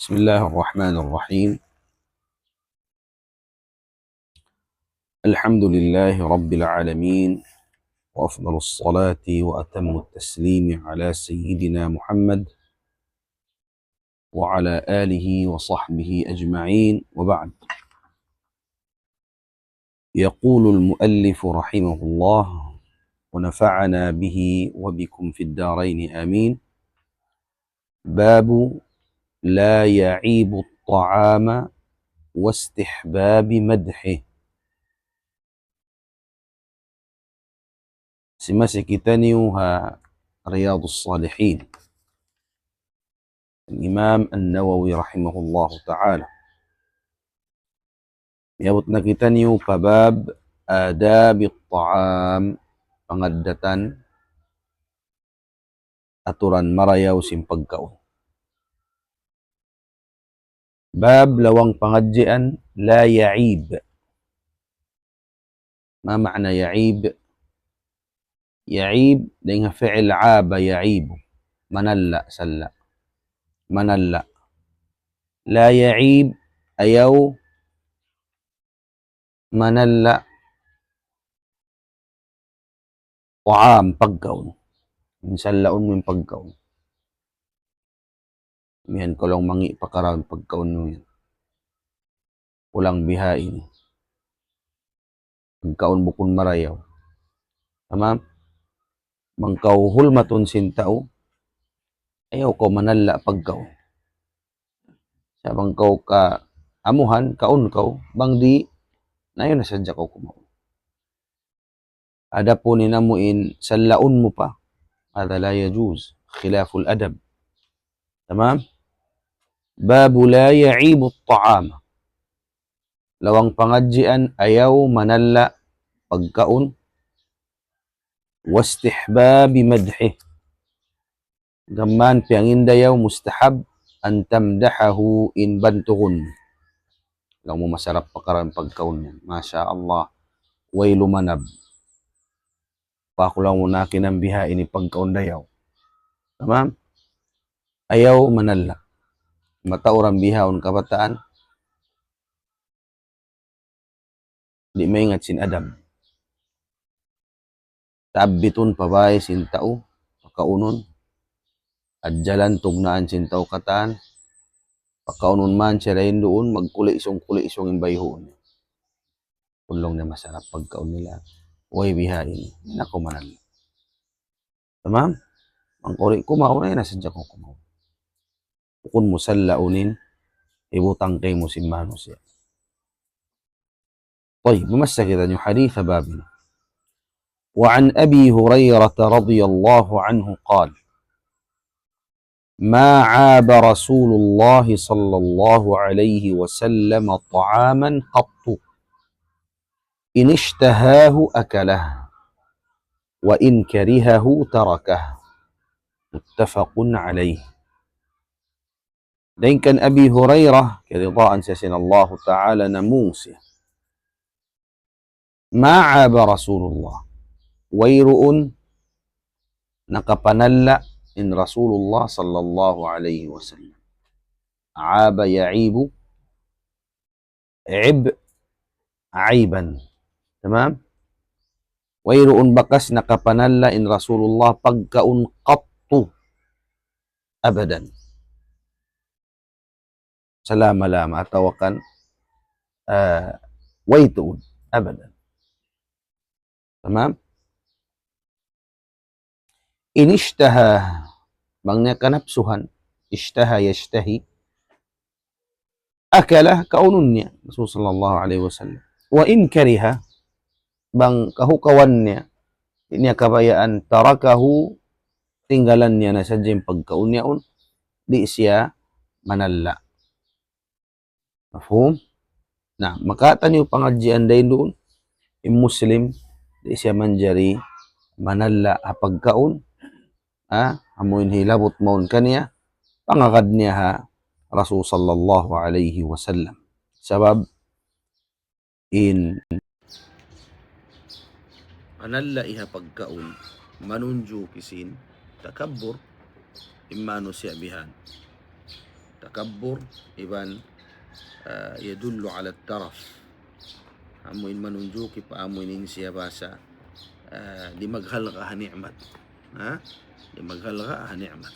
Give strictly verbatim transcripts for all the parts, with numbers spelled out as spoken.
بسم الله الرحمن الرحيم. الحمد لله رب العالمين، وأفضل الصلاة وأتم التسليم على سيدنا محمد وعلى آله وصحبه أجمعين، وبعد. يقول المؤلف رحمه الله، ونفعنا به وبكم في الدارين آمين. باب لا يعيب الطعام واستحباب مدحه. Simasi kitaniyu ha Riyadus Salihin. Imam An-Nawawi rahimahullahu ta'ala. Miyabut na kitaniyu pa bab adabit ta'am, pangaddatan, aturan marayaw sin pagkaun. Bab lawang pangadjian la ya'ib. Ma ma'na ya'ib? Ya'ib, dayn ha fi'il aba ya'ibu. Manalla', salla'. Manalla'. La ya'ib, ayaw manalla' ta'am, pagkaun. Minsan laun mu in pagkaun. Miyan kaw laung mangi' pakara in pagkaun mu yan. Kulang bihaini. Pagkaun bukun marayaw. Tamam? Bang kaw hulmatun sin tau, ayaw kaw manalla' pagkaun. Sa' bang kaw kaamuhan, kaun kaw, bang di', na ayaw na sadja kaw kumaun. Adapun in amu in sallaun mu pa, هذا لا يجوز، خلاف الأدب. Tamam? باب لا يعيب الطعام. Lawang pangadjian ayaw manalla' pagkaun. واستحباب مدحه. Gam mayan piyangindayaw, mustahab, أن تمدحه, in bantugun. Laung mu masarap pakara in pagkaun niya. Masha Allah. Way lumanab. Pa aku laung mu na kinambiha ini pagkaun dayaw. Tamam? Ayaw manalla'. Matauran bihaun kabataan. Di' maingat sin adab. Tabbitun pa bāy sin tau, pakaunun. Adjalan tugnaan sin tau katan, pakaunun man siya dayn duun, magkulisung-kulisung in bayhuun. Laung niya masarap pagkaun nila. Way bihaini. Naku manalla'. Tamam? Bang kaw di' kumaun, ayaw na sadja kaw kumaun. Bukun mu sallaun in hibutang kaymu sin manusiya'. Tayyib, mamassa kitaniyu hadith bab ini. وعن أبي هريرة رضي الله عنه قال: ما عاب رسول الله صلى الله عليه وسلم طعاما قط، إن اشتهاه أكله، وإن كرهه تركه. متفق عليه. Dayn kan Abi Hurairah, kiyaridaan siya sin Allahu Ta'ala, namung siya. ما عاب رسول الله. Wayruun nakapanalla' in Rasulullah sallallahu alayhi wasallam. عاب يعيب، عب عيبا. Tamam? Wayruun bakas nakapanalla' in Rasulullah pagkaun qattu. Abadan. Salama-lama atawa kan, ah, way tuud. Abadan. Tamam? إن اشتهى, bang niya kanapsuhan, اشتهى يشتهي, أكله, kaunun niya, Rasul sallallahu alayhi wasallam. وإن كره, bang kahukawan niya, di' niya kabayaan, تركه, tinggalan niya na sadja in pagkaun niya yaun, di' siya manalla'. Mafhum? Na, makawa' taniyu pangadjian dayn duun, in Muslim, di' siya manjari manalla' ha pagkaun, ha, amu in hilabut mawn kaniya, pangagad niya ha Rasul sallallahu alayhi wasallam. Sabab in panalla' ha pagkaun, manunjuki sin takabbur, in manusiya' bihan. takabbur, iban, ah, yadullu ala taraf. Amu in manunjuki pa amu in siya basa, ah, di' maghalga' ha ni'mat. Ha? Di' maghalga' ha ni'mat.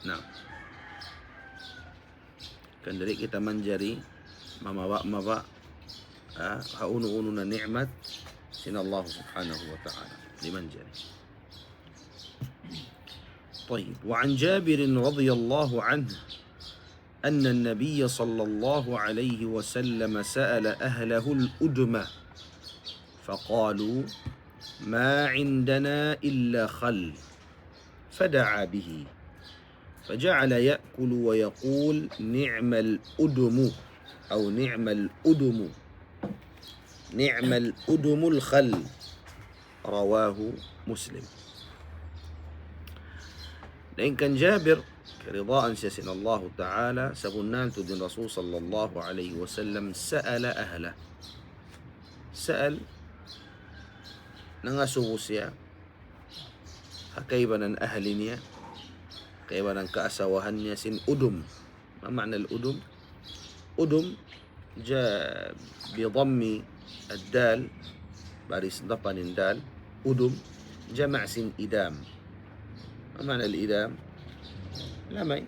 Na. Hangkan di' kita manjari mamawa'-mawa', ah, ha unu-unu na ni'mat sin Allah Subhanahu wa Ta'ala. Di' manjari. طيب. وعن جابر رضي الله عنه أن النبي صلى الله عليه وسلم سأل أهله الأدم فقالوا: ما عندنا إلا خل، فدعا به فجعل يأكل ويقول: نعم الأدم، أو نعم الأدم، نعم الأدم الخل. رواه مسلم. Dayn kan Jabir, kiyaridaan siya sin Allahu Ta'ala, sabunnal tuud in Rasul sallallahu alayhi wasallam, سأل أهله. سأل, nangasubu siya ha kaibanan ahli niya, kaibanan kaasawahan niya sin udum. ما معنى الأدم؟ أدم جاء بضم الدال, baris dapan in dal, udum, jama' sin idam. ما معنى الإدام؟ Lamay.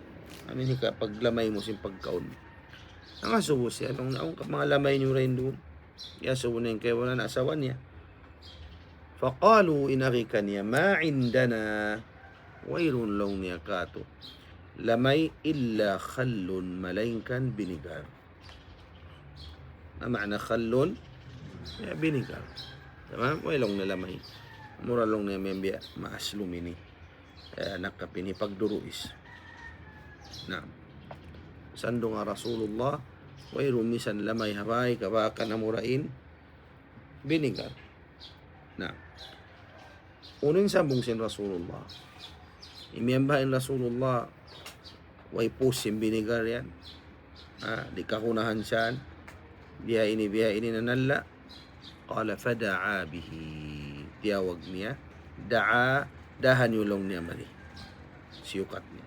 Amu in hika paglamay mu sin pagkaun. Nangasubu siya, laung niya, "Awn ka manga lamay niyu dayn duun?" Iyasubu niya in kaibanan asawa niya. فقالوا, in agi kaniya, ما عندنا, wayruun laung niya kātu' lamay إلا خل, malaingkan binigar. ما معنى خل؟ Ya, binigar. Tamam? Way laung niya lamay. Mura laung niya miyambiya' maaslum ini. Eh, nakapini pagduruis. Na. Sandung ha Rasulullah, wayruun misan lamay ha bay, kabakan amura in binigar. Na. Unu in sambung sin Rasulullah? Imiyambaha in Rasulullah, way pus sin binigar yan. Ah, di' kagunahan siya. Biya' ini, biya' ini nanalla. قال فدعا به. Tiyawag niya. دعا, dahan niyu laung niya mari. Siyukat niya.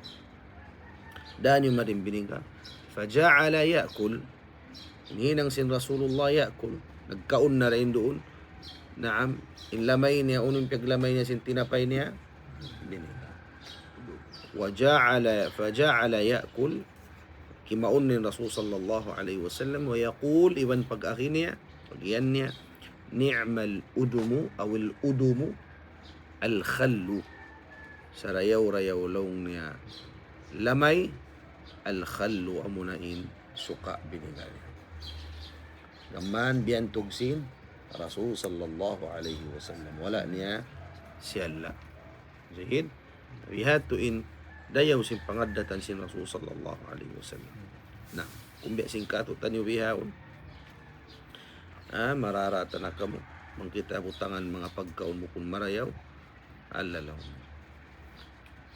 Dahan niyu mari in binigar. فجعل يأكل. Hinang sin Rasulullah يأكل. Nagkaun na dayn duun. Naam. In lamay niya, unu in piyaglamay niya sin tinapay niya? Binigar. وجعل، فجعل يأكل. Kimaun in Rasul sallallahu alayhi wasallam, ويقول, iban pag-agi niya, pag-iyan niya, نعم الأدم أو الأدم الخل. Sarayaw-rayaw laung niya lamay, الخل, amuna in suka' binigar. Gam mayan biyantug sin Rasul sallallahu alayhi wasallam. Wala' niya siyalla. Jahid. Bihadtu in dayaw sin pangaddatan sin Rasul sallallahu alayhi wasallam. Na, kum biya' sin kātu'niyu bihaun. Ah, mararata na kamu. Bang kita butangan manga pagkaun bukun marayaw. Alla laung.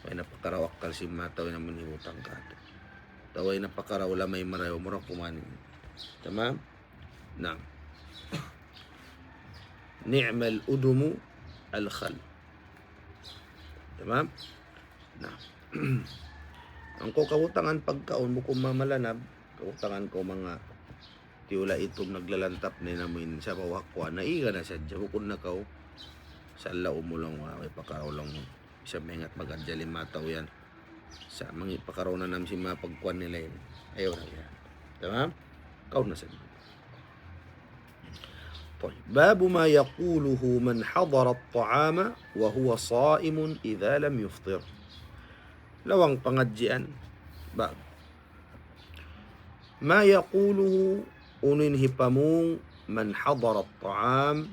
Way na pakaraw akkal sin mata, way na manibutang kātu'. Atawa way na pakaraw lamay marayaw, mura kumanin. Tamam? Naam. نعم الأدم الخل. Tamam? Na. Bang kaw kabutangan pagkaun, bukun mamalanab, kabutangan kaw manga tiyula' itum naglalantap na in amuin sa bawah kuwan, na iga na sadja, bukun na kaw, sa laum mu laung, ah, way pakaraw laung mu. Sa' maingat magad jali mataw yan. Sa' mangi' pakaraw na nam sin manga pagkuwan nila ini. Ayaw na yan. Tamam? Kaun na sadja. طيب. باب ما يقوله من حضر الطعام وهو صائم إذا لم يفطر. Lawang pangadjian. Bab. ما يقوله, unu in hipamung, من حضر الطعام,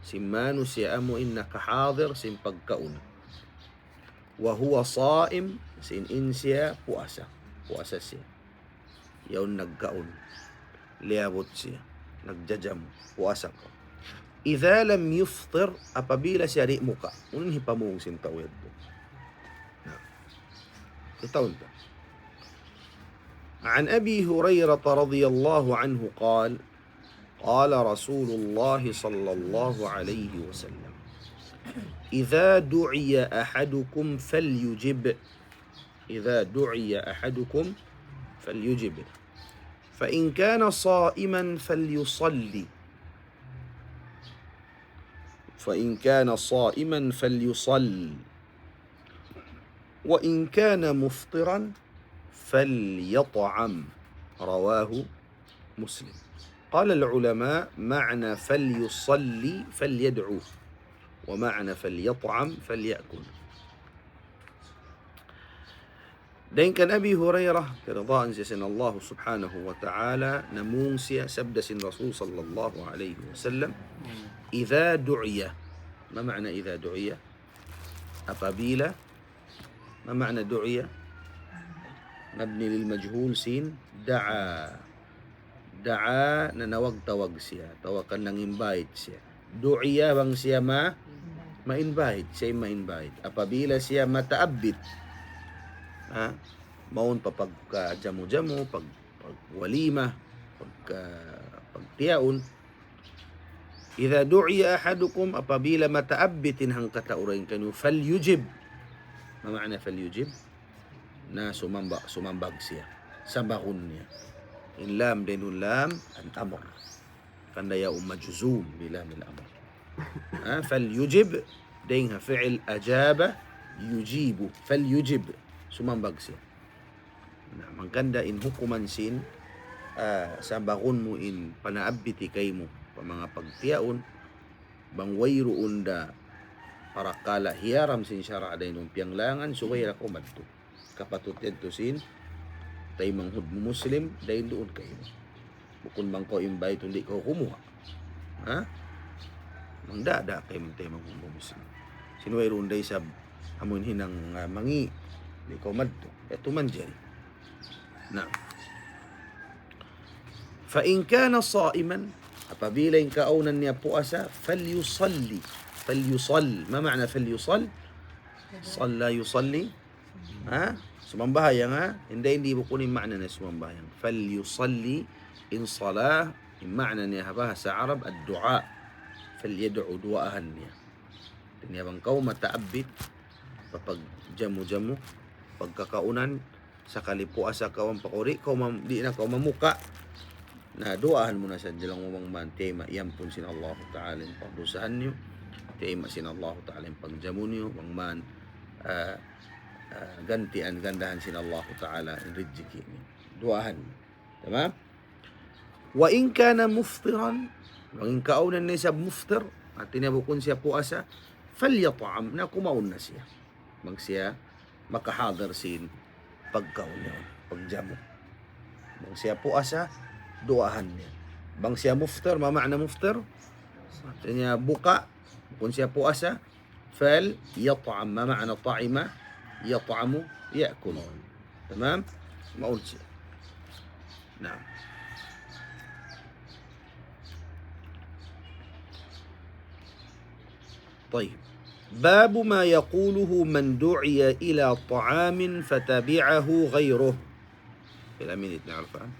sin manusiya' amu in nakahadir sin pagkaun. وهو صائم, sin in siya puasa. Puasa siya. Yaun nagkaun. Liyabut siya. Nagjajamu. Puasa kaw. إذا لم يفطر, apabila siya di' muka'. Unu in hipamung sin tau yadtu? Na. Kitaun ta. عن أبي هريرة رضي الله عنه قال: قال رسول الله صلى الله عليه وسلم: إذا دعي أحدكم فليجب. إذا دعي أحدكم فليجب. فإن كان صائما فليصل. فإن كان صائما فليصل. وإن كان مفطرا فليطعم. رواه مسلم. قال العلماء: معنى فليصل فليدع، ومعنى فليطعم فليأكل. Dayn kan Abi Hurairah, kiyaridaan siya sin Allah subhanahu wa ta'ala, namung siya, sabda sin Rasul sallallahu alayhi wasallam, إذا دعي. ما معنى إذا دعي؟ Apabila, ما معنى دعي؟ مبني للمجهول sin دعا. Da'a, nanawag-tawag siya, atawa kan nang-invite siya. Du'iya, bang siya ma, ma-invite, siya in ma-invite. Apabila siya mataabbit, ha, mawn pa pagkajamu-jamu, pag, pagwalima, pagka, pagtiyaun. إذا دعي أحدكم, apabila mataabbit in hangkatau dayn kaniyu, فليجب. ما معنى فليجب؟ Na sumamba-, sumambag siya. Sambagun niya. In lam dayn duun lam al-amr. Hangkan da yaun majzum bi lam al-amr. Ha, فليجب, dayn ha fi'il ajaba yujibu. فليجب. Sumambag siya. Na, hangkan da in hukuman sin, ah, sambagun mu in panaabbiti kaymu pa manga pagtiyaun, bang wayruun da parakala' hiyaram sin sara' dayn duun piyanglangan, subay da kaw madtu. Kapatut yadtu sin taymanghud mu Muslim, dayn duun kaymu. Bukun bang kaw invite, di' kaw kumuha'. Ha? Bang da, da kaymu taymanghud mu Muslim. Sin wayruun da isab amun hinang, ah, mangi', di' kaw madtu. Yadtu manjari. Na. فإن كان صائما, apabila in kaawnan niya puasa, فليصل. فليصل. ما معنى فليصل؟ صلى يصلي. Ha? Sumambahayang, ha? Hindi, hindi bukun in ma'na niya sumambahayang. فليصل, in salah, in ma'na niya ha bahasa Arab, الدعاء. فليدع, duwaahan niya. Hāti niya bang kaw mataabbit, pa pagjamu-jamu, pagkakaawnan, sakali puasa kaw ampa kaw di' kaw mam-, di' na kaw mamuka'. Na, duwaahan mu na sadja laung mu bang man tiyayma' iyampun sin Allahu Ta'ala in pagdusahan niyu, tiyayma' sin Allahu Ta'ala in pagjamu niyu, bang man, ah, ah, gantian, gandahan sin Allahu Ta'ala in rijiki' niyu. Duwaahan. Tamam? وإن كان مفطرا, bang in kaawnan niya isab muftir, hāti niya bukun siya puasa, فليطعم, na kumaun na siya. Bang siya makahadir sin pagkaun niya, pagjamu. Bang siya puasa, duwaahan niya. Bang siya muftir, ما معنى مفطر؟ Hāti niya buka, bukun siya puasa, فليطعم. ما معنى طعم؟ يطعم، يأكل. تمام؟ Maun siya. نعم. طيب. باب ما يقوله من دعي إلى طعام فتبعه غيره. Pila minit na, Arfan?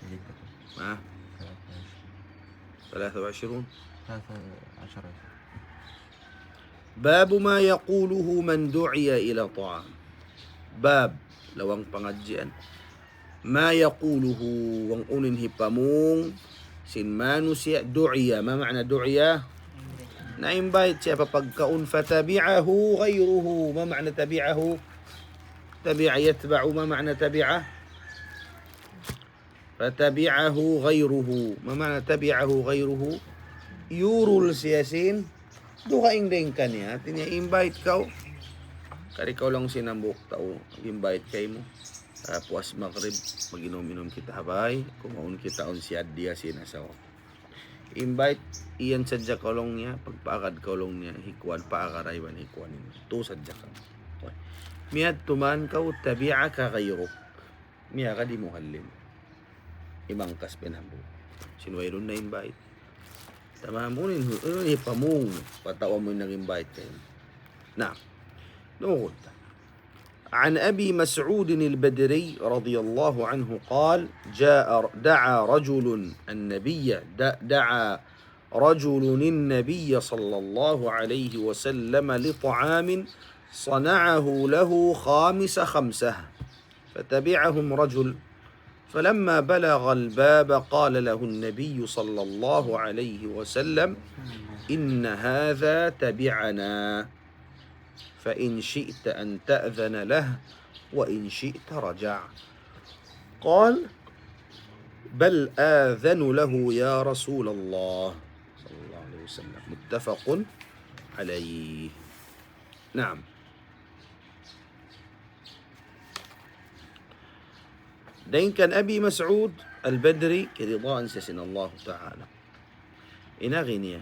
Hindi pa po. Ha? ثلاثة وعشرون. ثلاثة وعشرون. ثلاثة عشر. باب ما يقوله من دعي إلى طعام. Bab, lawang pangadjian. ما يقوله, bang unu in hipamung sin manusiya', دعي. ما معنى دعي؟ Na-invite siya pa pagkaun, فتبعه غيره. ما معنى تبعه؟ تبع يتبع، ما معنى تبع؟ فتبعه غيره. ما معنى تبعه غيره؟ Iyurul siya sin dugaing dayn kaniya. Hāti niya invite kaw. Kari kaw laung sin hambuuk tau, invite kaymu. Ah, puas magrib, mag-inum-inum kita ha bay, kumaun kita awn siyaddiya sin asawa. Invite, iyan sadja kaw laung niya, pagpaagad kaw laung niya, hi kuwan, paagad iban hi kuwan ini. Tuu sadja kaw. Miyadtu man kaw, تبعك غيرك. Miyagad hi Muallim. Imangkas pa in hambuuk. Sin wayruun na-invite. Tamam, unu in, unu in hipamung, pa tau amu in nag-invite kaymu. Na, dungug ta. عن أبي مسعود البدري رضي الله عنه قال: جاء، دعا رجل النبي، د-، دعا رجل النبي صلى الله عليه وسلم لطعام صنعه له خامس خمسة. فتبعهم رجل، فلما بلغ الباب قال له النبي صلى الله عليه وسلم: إن هذا تبعنا، فإن شئت أن تأذن له، وإن شئت رجع. قال: بل آذن له يا رسول الله، صلى الله عليه وسلم. متفق عليه. نعم. Dayn kan Abi Mas'ud Al-Badri, kiyaridaan siya sin Allah Ta'ala. In agi niya,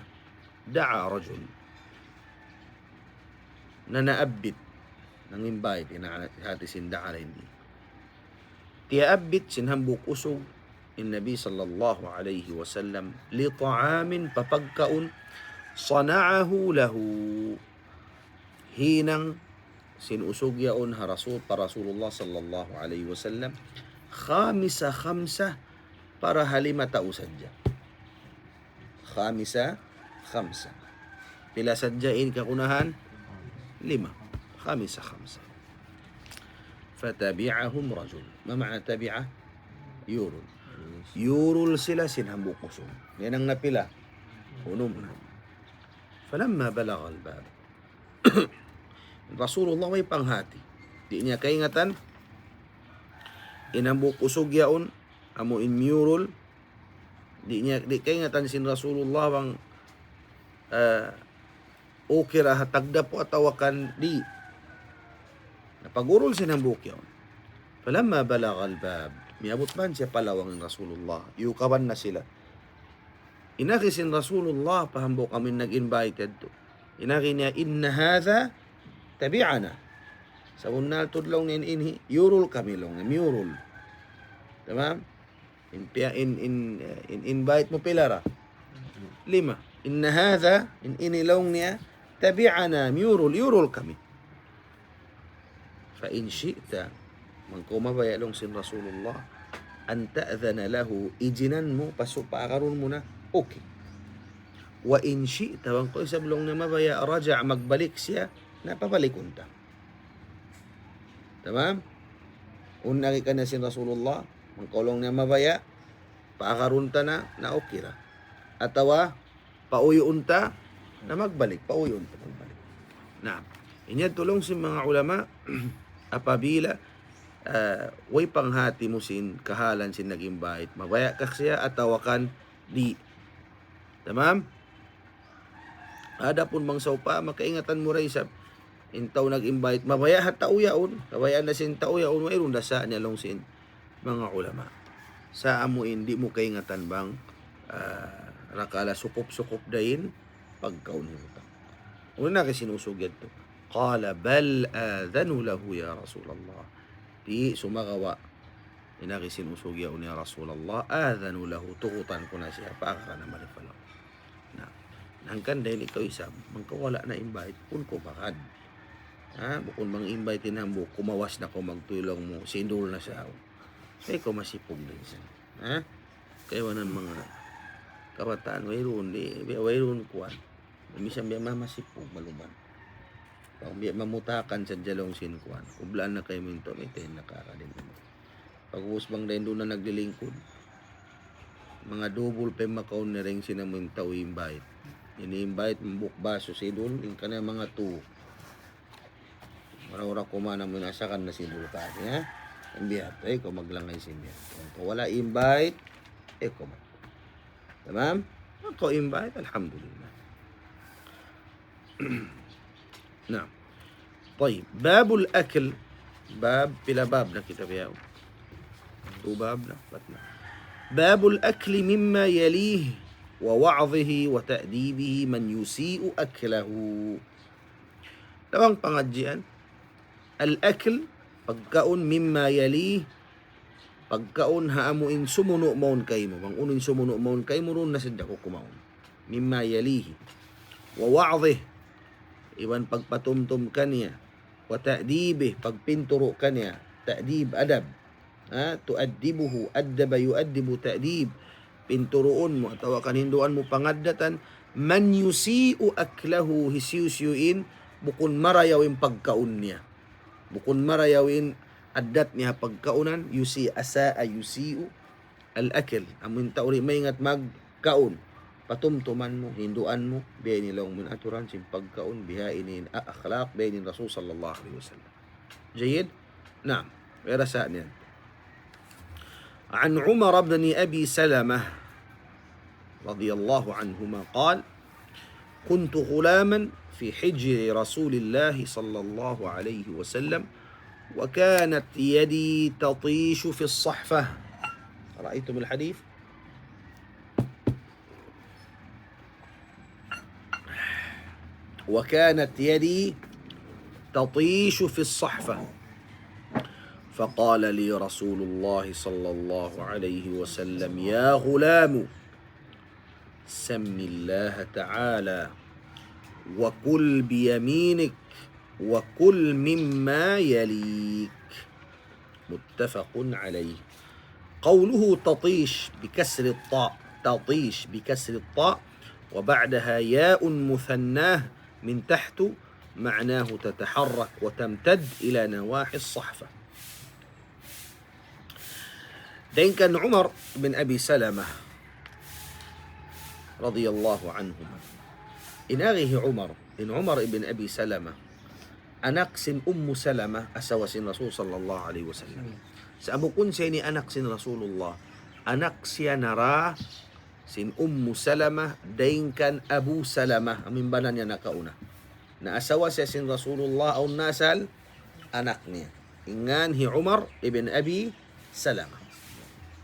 دعا رجل. Nanaabbit, nang-invite, in hati sin دعا ini. Tiyaabbit sin hambuuk usug in Nabi sallallahu alayhi wasallam, لطعام, pa pagkaun, صنعه له, hinang sin usug yaun ha Rasul, pa Rasulullah sallallahu alayhi wasallam, خامس خمسة, para ha lima tau sadja. خامس خمسة. Pila sadja in kagunahan? Lima. خامس خمسة. فتبعهم رجل. ما معنى تبع؟ Yurul. Yurul sila sin hambuuk usug. Hinang na pila? Unum na. فلما بلغ الباب. Rasulullah way panghati. Di' niya kaingatan in hambuuk usug yaun, amu in miyurul, di' niya, di' kaingatan sin Rasulullah bang, eh, okay ra ha tagdapu atawa kan di'. Napagurul sin hambuuk yaun. فلما بلغ الباب, miyabut man siya pa lawang in Rasulullah, iyukaban na sila. In agi sin Rasulullah pa hambuuk amu in nag-invite yadtu. In agi niya, إن هذا تبعنا. Sabunnal tuud laung niya in ini, yurul kami laung niya, miyurul. Tamam? In piya-, in, in, in invite mu pila ra? Lima. إن هذا, in ini laung niya, تبعنا, miyurul, yurul kami. فإن شئت, bang kaw mabaya' laung sin Rasulullah, أن تأذن له, izinan mu, pasu-, paagarun mu na, okay. وإن شئت, bang kaw isab laung niya mabaya', رجع, magbalik siya, na pabalikun ta. Tamam? Unu in agi kaniya sin Rasulullah, bang kaw laung niya mabaya', paagarun ta na, na okay ra. Atawa, pauyuun ta, na magbalik, pauyuun ta, magbalik. Na, in yadtu laung sin manga ulama, apabila, ah, way panghati mu sin kahalan sin nag-invite, mabaya' ka siya atawa kan di'. Tamam? Adapun bang sawpama kaingatan mu ra isab, in tau nag-invite, mabaya' ha tau yaun, kabayaan da sin tau yaun, wayruun da sa' niya laung sin manga ulama. Sa' amu in di' mu kaingatan bang, ah, rakala' sukup-sukup da in pagkaun mu. Unu in agi sin usug yadtu? قال بل آذن له يا رسول الله. Di', sumagawa'. In agi sin usug yaun, ya Rasulullah, آذن له, tugutan ku na siya, paagara na mari pa laung. Na, hangkan dayn ikaw isab, bang kaw wala' na-invite, bukun kaw bagad. Ha, bukun bang invite in hambuuk, kumawas na kaw magtuy laung mu, sindul na siya. Sa' ikaw masipug dayn siya. Ha? Kaibanan manga kabataan, wayruun, di', wayruun kuwan. Minsan biya' ma-, masipug, maluman. Bang biya' mamutakan sadja laung sin kuwan. Kublaan na kaymu in tau, mayta' in nakakadin. Pag'ubus bang dayn duun na naglilingkud. Manga double pa in makaun niya dayn sin amu in tau invite. Ini invite, mabuk basu sidul, in kaniya manga tu. Mura-mura kuman amu in asakan na sidul ka, ha? In biya' ha yan, ikaw maglangay sin biya' ha yan. Bang kaw wala' invite, ikaw man. Tamam? Bang kaw invite, alhamdulillah. Na. Tayyib. Babul akl. Bab, pila bab na kita biya'? Tu bab na, upat na. باب الأكل مما يليه ووعظه وتأديبه من يسيء أكله. Tawang pangadjian. Al-akl, pagkaun, مما يليه, pagkaun ha amu in sumunu' mawn kaymu. Bang unu in sumunu' mawn kaymu, duun na sadja kaw kumaun. مما يليه. ووعظه, iban pagpatumtum kaniya. وتأديبه, pagpinturu' kaniya. Ta'dib, adab. Ha, تؤدبه، أدب يؤدب تأديب. Pinturuun mu atawa kan hinduan mu pangaddatan, من يسيء أكله, hisiyu-siyu in bukun marayaw in pagkaun niya. Bukun marayaw in addat niya pagkaunan, yusi, asaa yusi'u al-akl. Amun tau di' maingat magkaun. Patumtuman mu, hinduan mu, biya' ini laung mu in aturan sin pagkaun, biya' ini in a-, akhlaq, biya' ini in Rasul sallallahu alayhi wasallam. Jayyid? Naam. Wala' sa niyan. عن عمر بن أبي سلمة رضي الله عنهما قال: كنت غلاما في حجر رسول الله صلى الله عليه وسلم، وكانت يدي تطيش في الصحفة. رأيتم الحديث؟ وكانت يدي تطيش في الصحفة، فقال لي رسول الله صلى الله عليه وسلم: يا غلام، سم الله تعالى، وكل بيمينك، وكل مما يليك. متفق عليه. قوله تطيش بكسر الطاء، تطيش بكسر الطاء، وبعدها ياء مثناة من تحت، معناه تتحرك وتمتد إلى نواحي الصحفة. Dayn kan Umar bin Abi Salamah radiyallahu anhuma. In agi hi Umar, in Umar ibn Abi Salamah, anak sin Ummu Salamah, asawa sin Rasul sallallahu alayhi wasallam. Sa' bukun siya ini anak sin Rasulullah. Anak siya nara sin Ummu Salamah, dayn kan Abu Salamah, amu in bana niya nakauna. Na asawa siya sin Rasulullah, awn na asal anak niya. In ngan hi Umar ibn Abi Salamah.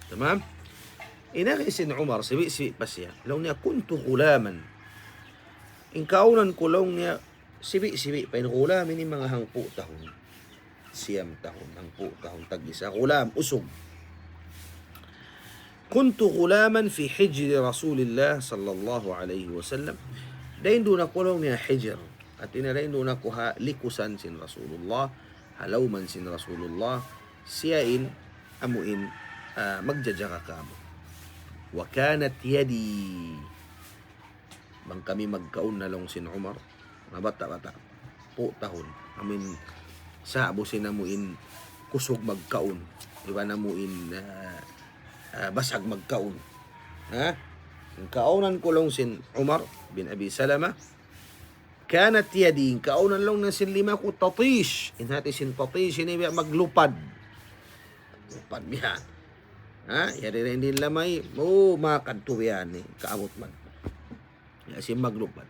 Tamam? In agi sin Umar, sibi'-sibi' pa siya. Laung niya, كنت غلاما. In kaunan ku laung niya, sibi'-sibi' pa in ghulam ini manga hangpu' tahun. Siyam tahun, hangpu' tahun, tag-isa. Ghulam, usug. كنت غلاما في حجر رسول الله صلى الله عليه وسلم. Dayn duun aku laung niya hijr. Hāti niya dayn duun aku ha likusan sin Rasulullah, ha lawman sin Rasulullah. Siya in amu in, ah, magjajaga kāmu'. وكانت يدي. Bang kami magkaun na laung sin Umar, mabata'-bata'. Hangpu' tahun. Amu in sa'bu sin amu in kusug magkaun. Iban amu in, ah, ah, basag magkaun. Ha? In kaunan ku laung sin Umar bin Abi Salamah, كانت يدي, in kaunan laung niya sin lima ku, تطيش. In hāti sin tatish, ini biya' maglupad. Lupad biya' yan. Ha? Yari ra in lamay, oh, makadtu biya' yan, eh, kaabut man. Ya, sin maglupad.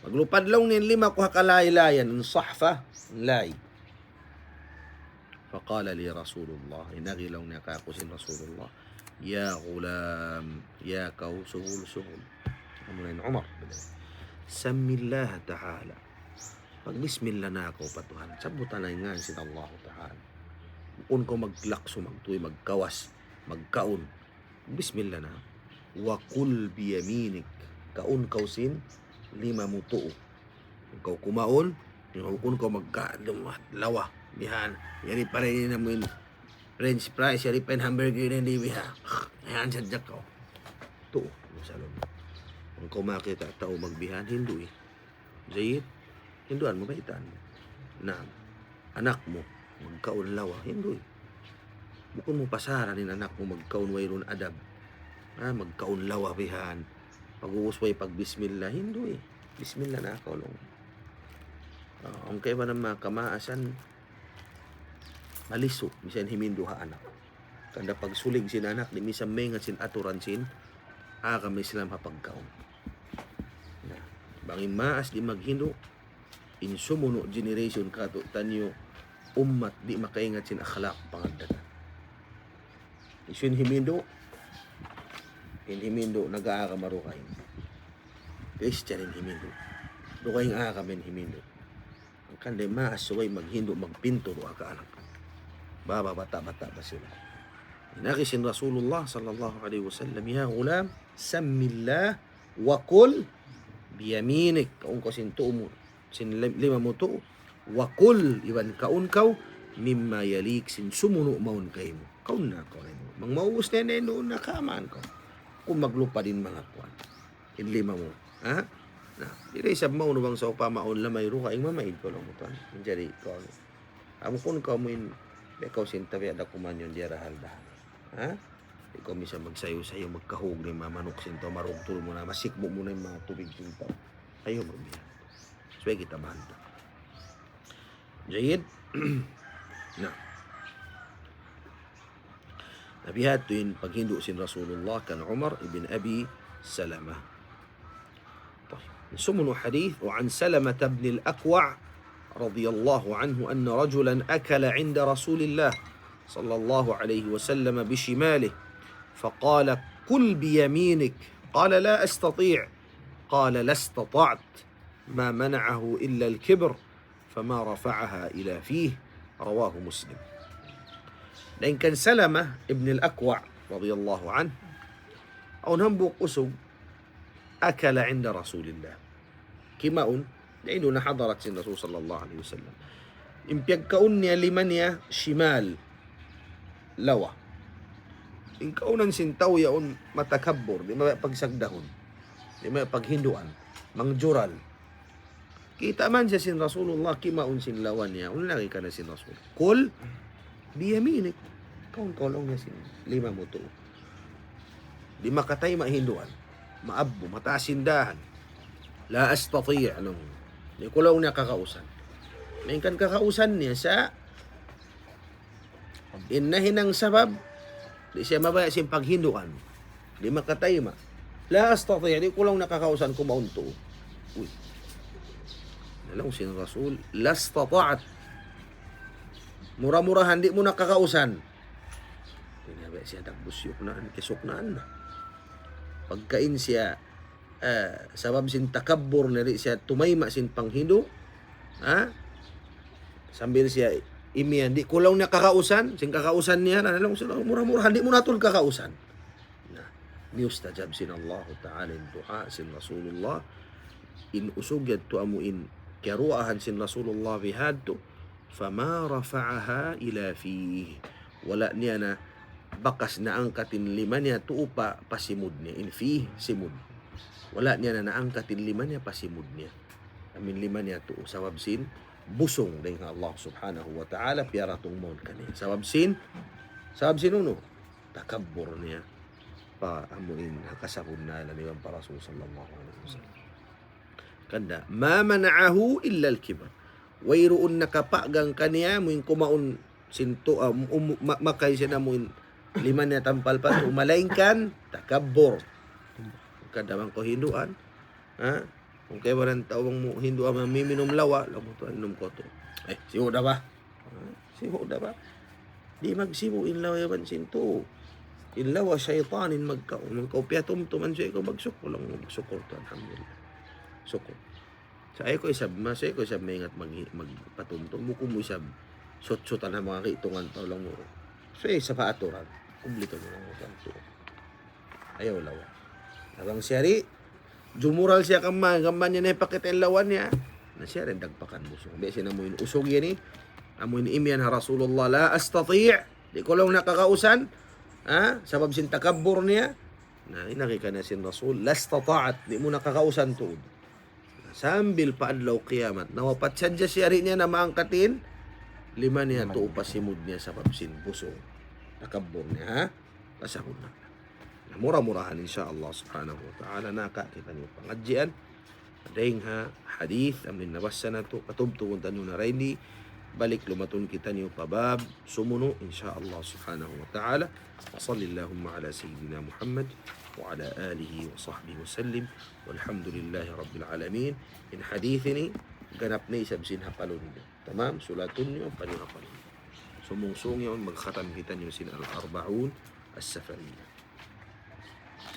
Maglupad laung niya in lima ku ha kalaylayan, in sahfa, in lay. فقال لي رسول الله, in agi laung niya kāku' sin Rasulullah, يا غلام, ya kaw suhul-suhul. Amu na in Umar. سم الله تعالى. Magbismillah na kaw pa Tuhan. Sabbuta na in ngan sin Allahu Ta'ala. Bukun kaw maglaksu, magtuy, magkawas, magkaun. Bismillah na. وكل بيمينك. Kaun kaw sin lima mu tuu. Kaw kumaun, bukun kaw magka-, lawa. Bihan. Yari pa rin in amu in French fries, yari pa in hamburger na di' biha. Yan sadja kaw. Tuu, masalun. Bang kaw makakita' tau magbihan, hindu' eh. Jayyid, hinduan mu, baytaan mu. Naam. Anak mu, magkaun lawa, hindu'. Bukun mu pasaran in anak mu magkaun wayruun adab. Ah, magkaun lawa bihan. Pag-ubus way pagbismillah, hindu'. Bismillah na kaw laung. Ah, bang kaibanan manga kamaasan, malisu', misan himindu' ha anak. Hangkan da pagsulig sin anak, di' misan maingat sin aturan sin agama Islam ha pagkaun. Na, bang in maas di' maghindu', in sumunu' generation kātu'niyu, ummat di' makaingat sin akhlaq pangaddatan. Hisiyu in himindu', in himindu' nag-aagama dugaing. Christian in himindu'. Dugaing agama in himindu'. Hangkan da in maas subay maghindu', magpintu duwa ka anak. Baba bata'-bata' pa sila. In agi sin Rasulullah sallallahu alayhi wasallam, يا غلام سم الله وكل بيمينك. Kaun kaw sin tuu mu, sin lim-, lima mu tuu. وكل, iban kaun kaw, مما يليك, sin sumunu' mawn kaymu. Kaun na kaw na. Bang maubus na yan, na kaman kaw. Bukun maglupad in manga kuwan. In lima mu. Ha? Na, di' da isab maunu bang sawpama awn lamay dugaing, mamaid kaw laung mu tuwan. Manjari kaw. Amu kun kaw mu in Biya' kaw sin tabiya' da kuman yan diyara haldahan. Ha? Di' kaw minsan magsayu-sayu, magkahug na in manga manuk sin tau, marugtul mu na, masikmu' mu na in manga tubig sin tau. Ayaw magbiya'. Subay kita bahanta'. Jayyid. Na. Na biya' ha yan in paghindu' sin Rasulullah kan Umar ibn Abi Salamah. طيب. Sumunu' hadith, وعن سلمة بن الأكوع رضي الله عنه أن رجلا أكل عند رسول الله صلى الله عليه وسلم بشماله فقال: كل بيمينك. قال: لا أستطيع. قال: لا استطعت. ما منعه إلا الكبر فما رفعها إلى فيه. رواه مسلم. Dayn kan Salamah ibn al-Akwa' radiyallahu anhu, awn hambuuk usug, أكل عند رسول الله. Kimaun, dayn duun ha hadarat sin Rasul sallallahu alayhi wasallam. In piyagkaun niya lima niya shimal, lawa. In kaunan sin tau yaun matakabbur, di' mabaya' pagsagdahun, di' mabaya' paghinduan, mangjural. Kita' man siya sin Rasulullah, kimaun sin lawa niya, unu in laung kaniya sin Rasul? قل بيمينك. Kaun kaw laung niya sin lima mu tuud. Di' makatayma' hinduan. Maabbu, mataas in dahan. لا أستطيع, laung. Di' ku laung niya kakausan. Malayngkan kakausan niya sa' in nahinang sabab, di' siya mabaya' sin paghinduan. Di' makatayma'. لا أستطيع, di' ku laung niya kakausan kumaun tuud. Uy. Na laung sin Rasul, لا استطعت. Mura-murahan, di' mu na kakausan. Di' na ba siya dagbus siyuknaan, kisuknaan na. Pagkaun siya, eh, sabab sin takabbur niya, di' siya tumayma' sin panghindu', ha? Sambil siya imiyan, di' ku laung niya kakausan, sin kakausan niya, na laung sila, mura-murahan, di' mu na tuud kakausan. Na, miyustajab sin Allah Ta'ala in duwaa sin Rasulullah, in usug yadtu amu in kiyaruwaahan sin Rasulullah bihadtu, فما رفعها إلى فيه. Wala' niya na bakas naangkat in lima niya tuud pa, pa simud niya. In فيه, simud. Wala' niya na naangkat in lima niya pa simud niya. Amu in lima niya tuud. Sabab sin busung dayn ha Allah Subhanahu wa Ta'ala, piyaratung mawn kaniya. Sabab sin, sabab sin unu? Takabbur niya. Pa amu in ha kasabunnalan iban pa Rasul sallallahu alayhi wasallam. Hangkan da, ما منعه إلا الكبر. Wayruun nakapagang kaniya, amu in kumaun sin tu-, um, um, ma-, makay siya na amu in lima niya tampal pa tuud, malayngkan takabbur. Hangkan da bang kaw hinduan, ha? Kung kaibanan tau bang mu hinduan, mamiminum lawa, laung mu tuud, inum ku tuud. Eh, sibu' da ba? Ha? Sibu' da ba? Di' magsibu' in lawa iban sin tau. In lawa saytan in magkaun, bang kaw piyatumtum, ansu' ikaw magsukul, laung mu magsukul tuud, alhamdulillah. Sukul. Sa' ayaw kaw isab, ma-, sa' ayaw kaw isab maingat mag-, magpatumtum, bukun mu isab sut-sutan ha manga kitungan tau, laung mu. Sa' isab ha aturan, kumplitu mu laung mu tuud. Ayaw lawa. Na bang siya di', jumural siya kaman, kaman niya na hipakita' in lawa niya. Na siya di' dagpakan busung. Biya' sin amu in usug yan, amu in imiyan ha Rasulullah, لا أستطيع. Di' ku laung niya kakausan. Ha? Sabab sin takabbur niya. Na, in laung kaniya sin Rasul, لا استطعت. Di' mu na kakausan tuud. Sambil pa adlaw kiyamat, nawapat sadja siya, di' niya na maangkat in lima niya tuud pa simud niya sabab sin busung. Takabbur niya, ha? Pasahun na. Na, mura-murahan, insya Allah subhanahu wa ta'ala, nakakita' niyu pangadjian dayn ha hadith amu in nabassa natu', patubtubun taniyu na dayn di, balik lumatun kitaniyu pa bab sumunu', insya Allah subhanahu wa ta'ala. وصل اللهم على سيدنا محمد وعلى آله وصحبه وسلم. والحمد لله رب العالمين. In hadith ini, ganap na isab sin hapalun niyu. Tamam, sulatun niyu, ampa niyu hapalun. Sumungsung yaun, magkhatam kitaniyu sin Al-Arba'un As-Safariyah.